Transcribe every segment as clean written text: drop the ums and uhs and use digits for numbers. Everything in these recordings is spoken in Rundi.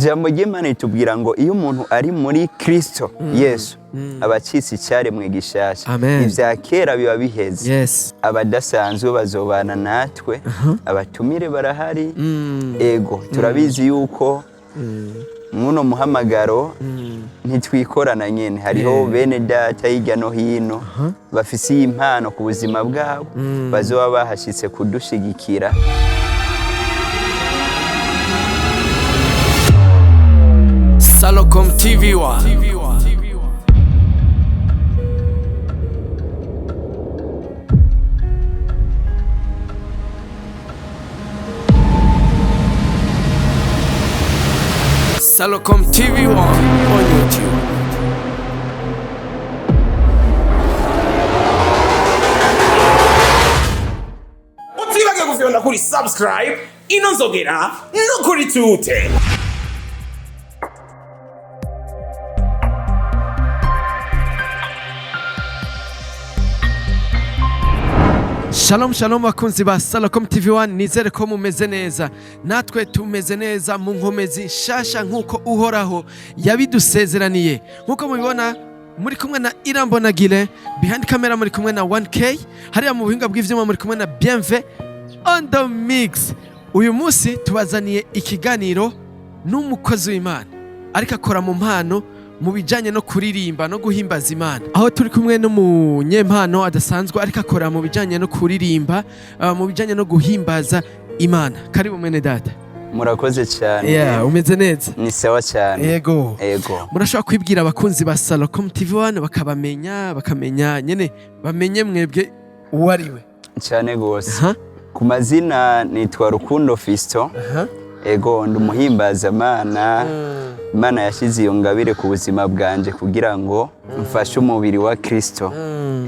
Ijambo ry'Imana ritubwira ngo iyo umuntu ari muri Kristo Yesu, aba acitse icyaremwe gishasha. Amen. Ibya kera biba biheze. Abadasanzwe bazobana natwe, abatumire barahari. Ego, turabizi yuko mwuno muhamagaro ntitwikorana nyene, hariho bene data hirya no hino bafise iyi impano ku buzima bwabo, bazoba bahashitse kudushigikira. Salocom TV1. Salocom TV1 on YouTube. Utibagiye gufyonda kuri subscribe, ino nzogera no kuri tute. Shalom shalom bakunzi ba Salocom TV1, nizere ko mumeze neza. Natwe tumeze neza mu nkomezi nshasha nk'uko Uhoraho yabidusezeraniye. Nk'uko mubibona, muri kumwe na Irambona Gile, behind camera muri kumwe na 1K, hariya mu buhinga bw'ivyuma muri kumwe na Bienve on the mix. Uyu munsi tubazaniye ikiganiro n'umukozi w'Imana ariko akora mu mpano mu bijanye no kuririmba no guhimbaza Imana, aho turi kumwe n'umunyempano adasanzwe ariko akora mu bijanye no kuririmba, mu bijanye no guhimbaza Imana. Karibu mwene data. Murakoze cyane. Yeah, umeze neza? Ni sawa cyane. Yego. Ego. Murashobora kwibwira abakunzi ba Salocom TV1 bakabamenya, bakamenya nyene, bamenye mwebwe uwo ari we. Cyane gose. Aha. Ku mazina nitwa Rukundo Fiston. Aha. Ego, ndi umuhimbazamana. Imana yashyize iyo ngabire ku buzima bwanje kugira ngo mfashe umubiri wa Kristo.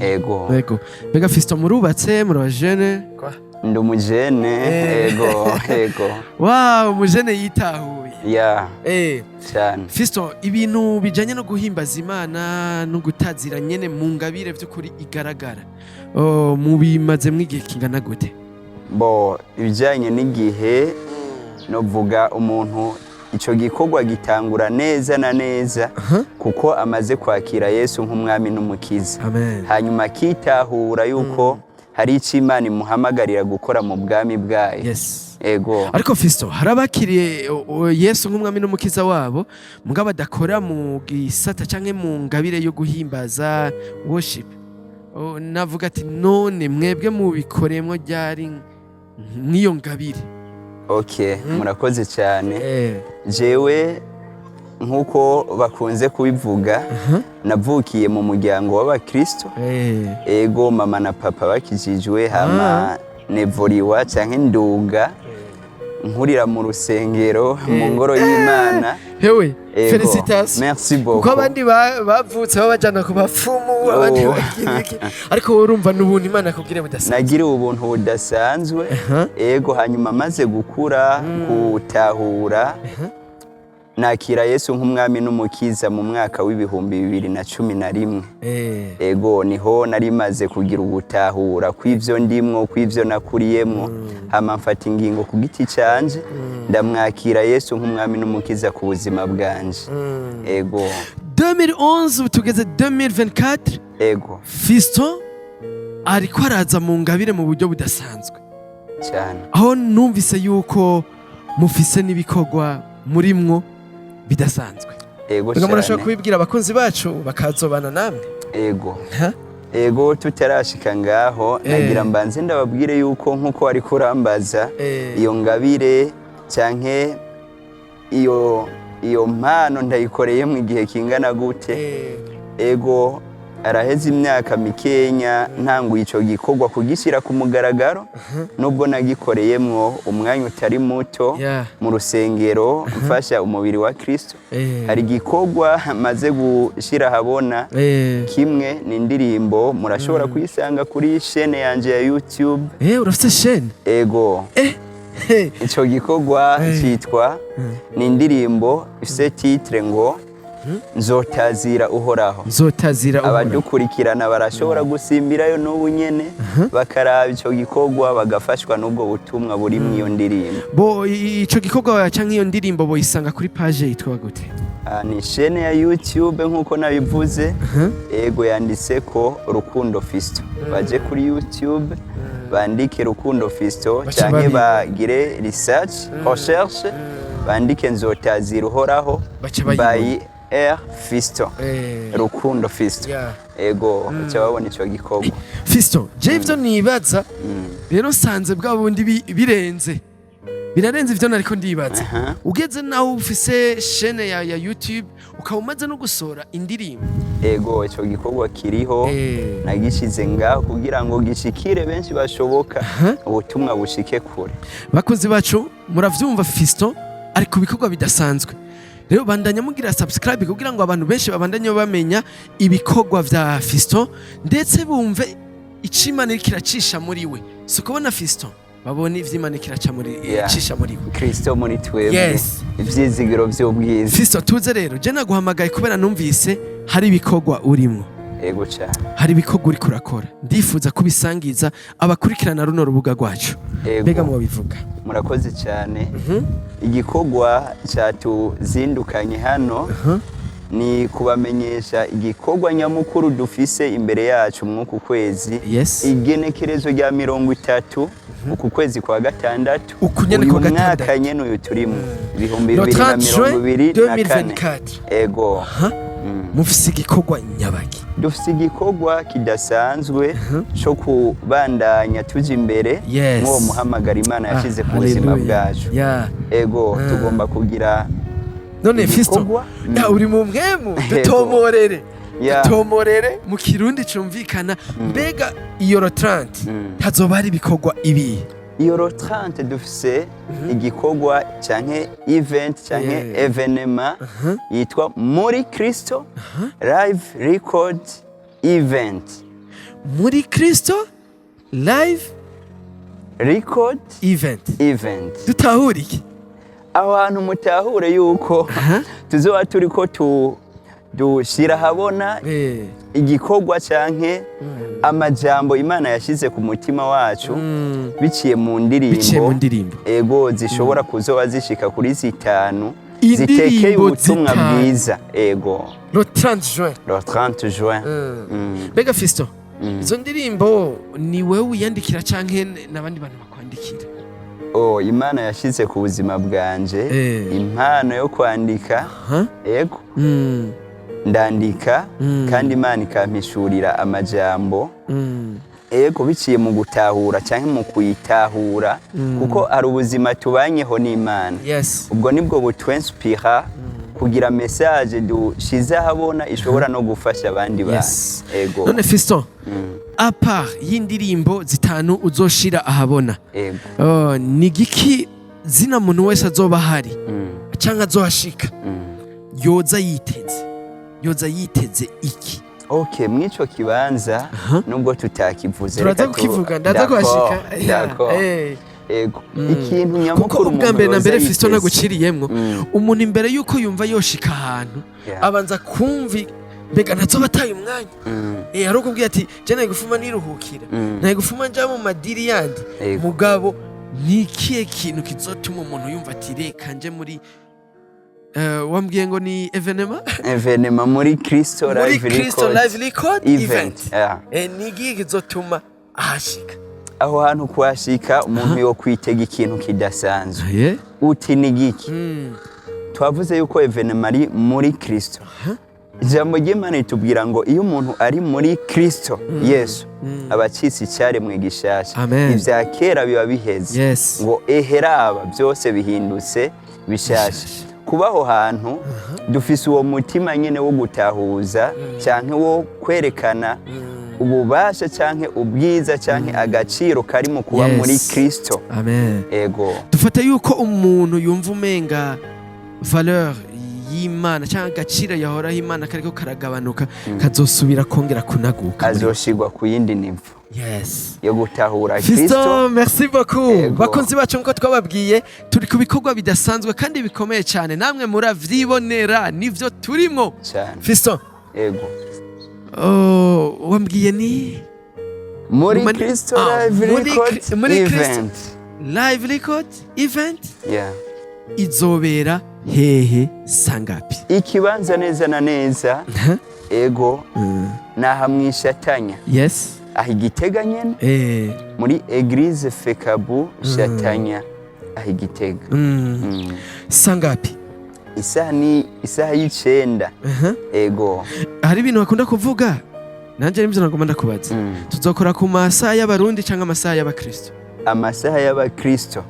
Ego. Yego. Mbega Fiston, murubatse, muri abajene? Ndi umujene. Ego, ego. Wow, umujene yitahuye. Ya, cyane. Fiston, ibintu bijanye no guhimbaza Imana no gutazira nyene mu ngabire vy'ukuri igaragara, oh, mubimazemwo igihe kingana gute? Bo, ibijyanye n'igihe, novuga umuntu icyo gikorwa gitangura neza na neza kuko amaze kwakira Yesu nk'umwami n'umukiza. Amen. Hanyuma akitahura yuko hari icyo Imana imuhamagarira gukora mu bwami bwayo. Ego. Ariko Fiston, hari abakiriye Yesu nk'umwami n'umukiza wabo, mugabo badakora mu gisata canke mu ngabire yo guhimbaza, worship. Oh, navuga ati none mwebwe mubikoremwo ryari nk'iyo ngabire? Okay, murakoze cyane. Jewe nk'uko bakunze kubivuga, navukiye mu muryango w'abakristo. Ego, mama na papa bakijijwe, hama nevuriwa canke nduga nkurira mu rusengero, mu ngoro y'Imana. Hewe. Ego. Félicitations. Merci beaucoup. Kuko abandi bavutse babajana ku bapfumu, abandi Oh. bagira iki, ariko wowe urumva n'ubuntu Imana yakubwire budasanzwe. Nagiriwe ubuntu budasanzwe. Ego, hanyuma maze gukura, gutahura, nakira Yesu nk'umwami n'umukiza mu mwaka w'2011. Ego, niho nari maze kugira ugutahura kw'ivyo ndimwo, kw'ivyo nakuriyemwo, hama mfata ingingo ku giti canje, ndamwakira Yesu nk'umwami n'umukiza ku buzima bwanje. Ego. 2011, ubu tugeze 2024. Ego. Fiston ariko araza mu ngabire mu buryo budasanzwe, Cyane. aho numvise yuko mufise n'ibikorwa murimwo bidasanzwe. Ego. Mbega murashobora Cyane. kubibwira abakunzi bacu bakazobana namwe? Ego. Ha? Ego, tutarashika ngaho, nagira mbanze ndababwire yuko nk'uko wari kurambaza, iyo ngabire canke iyo mpano ndayikoreyemo igihe kingana gute? Ego, araheze imyaka mikenya ntanguye ico gikorwa kugishyira ku mugaragaro, nubwo nagikoreyemwo umwanya utari muto mu rusengero mfasha umubiri wa Kristo. Hari igikorwa maze gushyira ahabona kimwe, ni indirimbo murashobora kuyisanga kuri shene yanje ya YouTube. Urafise shene? Ego. Ico gikorwa cyitwa, ni indirimbo ifise titre ngo Nzotazira Uhoraho. Nzotazira Uhoraho. Abadukurikirana barashobora gusimbirayo n'ubu nyene, bakaraba ico gikorwa, bagafashwa n'ubwo butumwa buri mu iyo ndirimbo. Bo ico gikorwa canke iyo ndirimbo boyisanga kuri page yitwa gute? Ah, ni chaîne ya YouTube nk'uko nabivuze. Ego, yanditse ko Rukundo Fisto. Baje kuri YouTube bandike Rukundo Fisto Bace canke babibona. bagire recherche, bandike Nzotazira Uhoraho Bace bayibona. by R Fisto, Rukundo Fisto. Ego, baca babona ico gikorwa. Fisto, je ivyo nibaza rero nsanze bwa bundi birenze, birarenze ivyo nariko ndibaza. Ugeze nawe ufise chaîne ya YouTube, ukaba umaze no gusohora indirimbo. Ego, ico gikorwa kiriho. Nagishize ngaho kugira ngo gishikire benshi bashoboka, ubutumwa bushike kure. Bakunzi bacu, muravyumva, Fisto ari ku bikorwa bidasanzwe. Rero bandanya mugira subscribe kugira ngo abantu benshi babandanye bamenya ibikorwa vya Fisto, ndetse bumve ico Imana iriko iracisha muri we. Si ukubona Fisto, babone ivyo Imana iriko iraca muri iracisha muri we. Kristo muri twebwe, ivyizigiro vy'ubwiza. Fisto, tuze rero, je naguhamagaye kubera numvise hari ibikorwa urimwo. Ego cyane. Hari ibikorwa uriko urakora, ndifuza kubisangiza abakurikirana runo rubuga rwacu. Ego. Mbega mwobivuga? Murakoze cyane. Igikorwa cyatuzindukanye hano ni kubamenyesha igikorwa nyamukuru dufise imbere yacu mw'uku kwezi, igenekerezo rya 30 uku kwezi kwa gatandatu, Uku nyene uyu kwa gatandatu. mwaka nyene uyu turimo, ibihumbi Le bibiri na 30 mirongo juin ibiri na kane. 2024. Ego. Mufise igikorwa nyabaki? Dufise igikorwa kidasanzwe cyo kubandanya tuja imbere mw'uwo muhamagaro Imana yashize ku buzima Hallelujah. bwacu. Ego, tugomba kugira None Fisto, igikorwa. Ya, uri mu mwemu, dutomorere. Dutomorere mu Kirundi cumvikana. Mbega iyo le 30 hazoba hari ibikorwa ibi? Iyo le 30 dufise igikorwa canke event canke événement yitwa Muri Kristo Live Record Event. Muri Kristo Live Record Event. Event. Dutahure iki? Aho hantu mutahure yuko tuzoba turiko dushyira ahabona igikorwa canke amajambo Imana yashyize ku mutima wacu biciye mu ndirimbo. Biciye mu ndirimbo. Ego, zishobora kuzoba zishika kuri 5, Indirimbo zitekeye ubutumwa 5. bwiza. Ego. Le 30 juin. Le 30 juin. Mbega Fisto, izo ndirimbo ni wewe wiyandikira canke n'abandi bantu bakwandikira? Oh, Imana yashyize ku buzima bwanje impano yo kwandika. Ego, ndandika kandi Imana ikampishurira amajambo. Ego, biciye mu gutahura cyangwa mu kuyitahura, kuko hari ubuzima tubanyeho n'Imana. Ubwo nibwo butwenspira kugira message dushize ahabona ishobora no gufasha abandi bantu. Ego. None Fiston, à part y'indirimbo 5 uzoshira ahabona, oh, ni giki zina muntu wese azoba ahari canke azohashika yoza yiteze iki? Okay, mw'ico kibanza, nubwo tutakivuze, Turaza reka kukivuga, ndaza D'accord, kuhashika. Yeah, d'accord. Ego, ikintu Kuko nyamukuru ubwa mbere na umuntu mbere, yoza Fiston, yiteze. naguciriyemwo, umuntu imbere yuko yumva yoshika ahantu abanza kumva mbega ntazoba ataye umwanya. Hari ukubwira ati je nari gufuma niruhukira, nari gufuma nja mu madiri yandi. Mugabo ni ikihe kintu kizotuma umuntu yumva ati reka nje muri wambwiye ngo ni événement? Événement Muri Kristo Muri Live Kristo Record Live Record Event. Event. Ni ikihe kizotuma ahashika? Aho hantu kuhashika, umuntu yo kwitega ikintu kidasanzwe. Uti ni giki? Twavuze yuko événement ari muri Kristo. Ijambo ry'Imana ritubwira ngo iyo umuntu ari muri Kristo Yesu, aba acitse icyaremwe gishasha. Amen. Ibya kera biba biheze, ngo eheraba byose bihindutse bishasha. Kuba aho hantu dufise uwo mutima nyine wo gutahuza cyangwa wo kwerekana ububasha cyangwa ubwiza cyangwa agaciro kari mu kuba muri Kristo. Amen. Ego. Dufate yuko umuntu yumva umenga valeur y'Imana cyangwa agaciro yahoraho Imana kariko karagabanuka kazosubira kongera kunaguka. Azoshigwa ku yindi niveau yo gutahura Fiston, Kristo. merci beaucoup. Yego. Bakunzi bacu, nkuko twababwiye, turi ku bikorwa bidasanzwe kandi bikomeye cyane, namwe muravyibonera, nivyo turimo. Cyane. Fiston, Ego. oh, wambwiye ni Muri Kristo Live Record muri Kristo- Event. Live Record Event. Yeah. Izobera hehe, sangapi? Ikibanza neza na neza, ego, naha mwishatanya, aho Igitega nyene, muri Église FECABU Shatanya, aho Igitega. Sangapi? Isaha ni isaha y'9. Ego. Hari ibintu bakunda kuvuga, nanjye nibyo nagomba ndakubaza. Tuzokora ku masaha y'Abarundi cyangwa amasaha y'Abakristo? Amasaha y'Abakristo.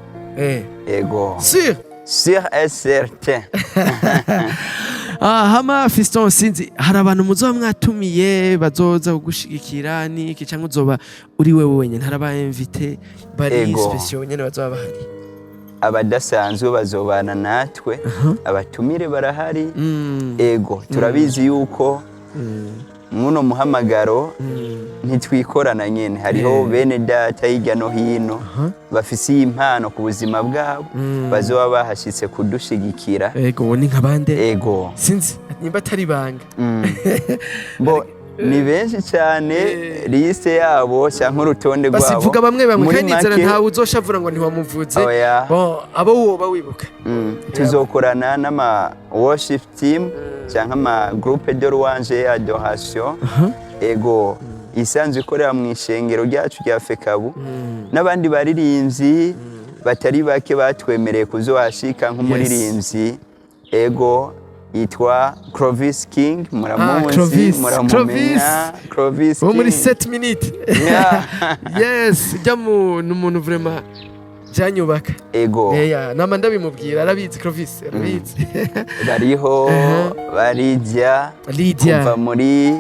Ego. Sûr? Sûr et certain. Ah, hama Fiston, sinzi, hari abantu muzoba mwatumiye bazoza kugushigikira niki, cyangwa uzoba uri wewe wenyine? Hari aba invité bari spécial nyene bazoba bahari? Abadasanzwe bazobana natwe, abatumire barahari. Ego, turabizi yuko muno muhamagaro ntitwikorana nyene, hariho bene data hirya no hino bafise iyi impano ku buzima bwabo, bazoba bahashitse kudushigikira. Ego, ni nka bande? Ego. Sinzi nimba atari ibanga. Bo ni benshi cyane, liste yabo cyangwa urutonde rwabo. Basivuga bamwe bamwe. Muri Kandi nizera make, ntawe uzoshavura ngo ntiwamuvuze. Oya. Bon, abo woba wibuka. Tuzokorana n'ama worship team cyangwa ama groupe de louange et adoration, ego, isanzwe ikorera mu ishengero ryacu rya FECABU, n'abandi baririmbyi batari bake batwemereye kuzohashika, nk'umuririmbyi, ego, yitwa Clovis King, muramuzi, Clovis, muramumenya Clovis Wo muri King. 7 minutes. Yes, ujya mu ni umuntu vraiment byanyubaka. Ego. Yeah, nama ndabimubwira, arabizi, Clovis arabizi. Bariho barijya Lydia. kuva muri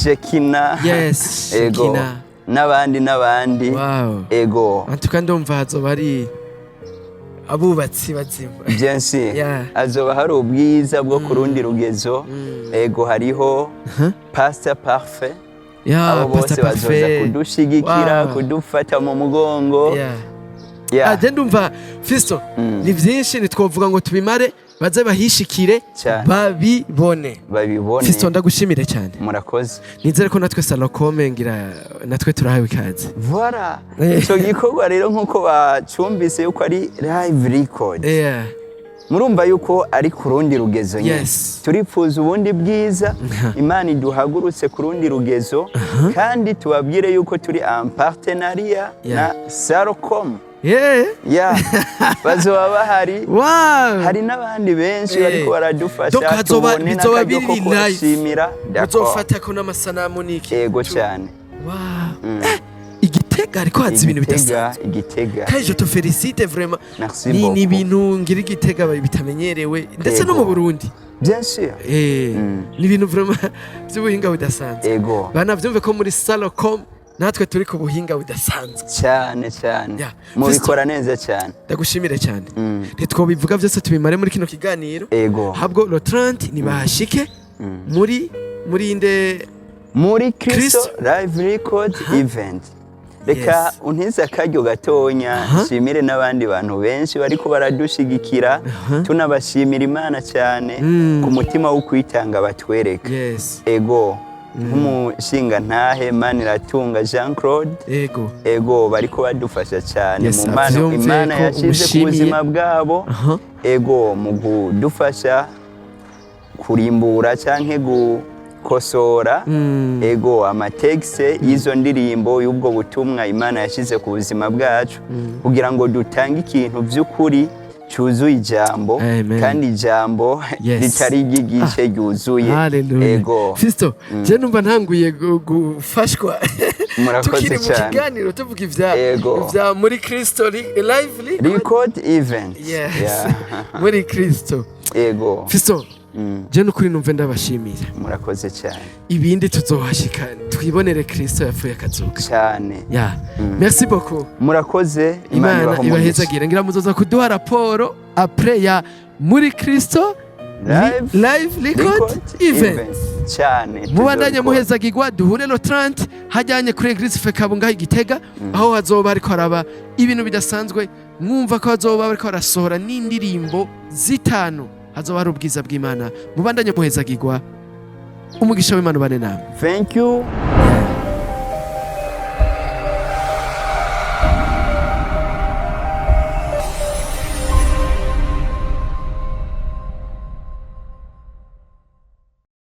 Shekina. Ego. Shekina. N'abandi n'abandi. Ego. En tout cas ndumva hazoba ari abubatsi bazima. Bien sûr. Hazoba hari ubwiza bwo ku rundi rugezo. Ego, hariho Pastor Parfait. Abo bose Pastor bazoza Parfait. kudushigikira, kudufata mu mugongo. Ah, je ndumva, Fiston, ni byinshi ntitwovuga ngo tubimare, baze bahishikire Cyane. babibone. Babibone. Fiston, ndagushimire cyane. Murakoze. Nizere ko natwe Salocom ngira natwe turahawe ikaze. Voilà. Ico gikorwa rero, nk'uko bacumbise yuko ari live record, murumva yuko ari ku rundi rugezo nyine. Turipfuza ubundi bwiza, Imana iduhagurutse ku rundi rugezo, kandi tubabwire yuko turi en partenariat na Salocom. Yeah. Bazoba bahari. Hari n'abandi benshi bariko baradufasha. Donc Tubone bizoba n'akaryo ko biri live. kubashimira. D'accord. Muzofata ko n'amasanamu niki? Yego cyane. Wow. Igitega ariko haza ibintu Igitega, bidasanzwe. Igitega. Kandi je te félicite vraiment. Merci Ni beaucoup. ni ibintu ngira Igitega bitamenyerewe ndetse no mu Burundi. Bien sûr. Ni ibintu vraiment by'ubuhinga budasanzwe. Ego. Banavyumve ko muri Salocom natwe turi ku buhinga budasanzwe. Cyane cyane. Mubikora neza cyane. Ndagushimire cyane. Ntitwobivuga byose tubimare muri kino kiganiro. Ego. Habwo le 30 nibahashike muri inde? Muri Kristo Kristo. Live Record Event. Reka untize akaryo gatonya nshimire n'abandi bantu benshi bariko baradushigikira, tunabashimira Imana cyane ku mutima wo kwitanga batwereka. Ego, nk'umushinga ntahe Maniratunga Jean Claude. Ego, bariko badufasha cyane mu mpano avyumve Imana ko yashize ku umushimiye. buzima bwabo. Ego, mu kudufasha kurimbura canke gukosora, ego, amatekste y'izo ndirimbo, y'ubwo butumwa Imana yashyize ku buzima bwacu, kugira ngo dutange ikintu by'ukuri cyuzuye ijambo, Amen. kandi ijambo ritari iry'igice, ryuzuye. Hallelujah. Ego. Fisto, je numva ntanguye gufashwa. Murakoze Tukiri mu cyane. kiganiro tuvuga ivya Ego. ivya muri Kristo live record. Record event. Yes. Yeah. Muri Kristo. Ego. Fisto, je nukuri numve ndabashimira. Murakoze cyane. Ibindi tuzohashika twibonere Kristo yapfuye akazuka. Cyane. Yeah. Merci beaucoup. Murakoze, Imana Imana ibahe umugisha. ibahezagire. Ngira muzoza kuduha raporo après ya muri Kristo. Live Live record record event. Cyane. Mubandanye tuzobikora. muhezagirwa. Duhure le 30 hajyanye kuri Eglise FECABU ngaho i Gitega, aho hazoba hariko haraba ibintu bidasanzwe. Mwumva ko hazoba bariko barasohora n'indirimbo zitanu, hazoba hari ubwiza bw'Imana. Mubandanye muhezagirwa, umugisha w'Imana ubane namwe. Thank you.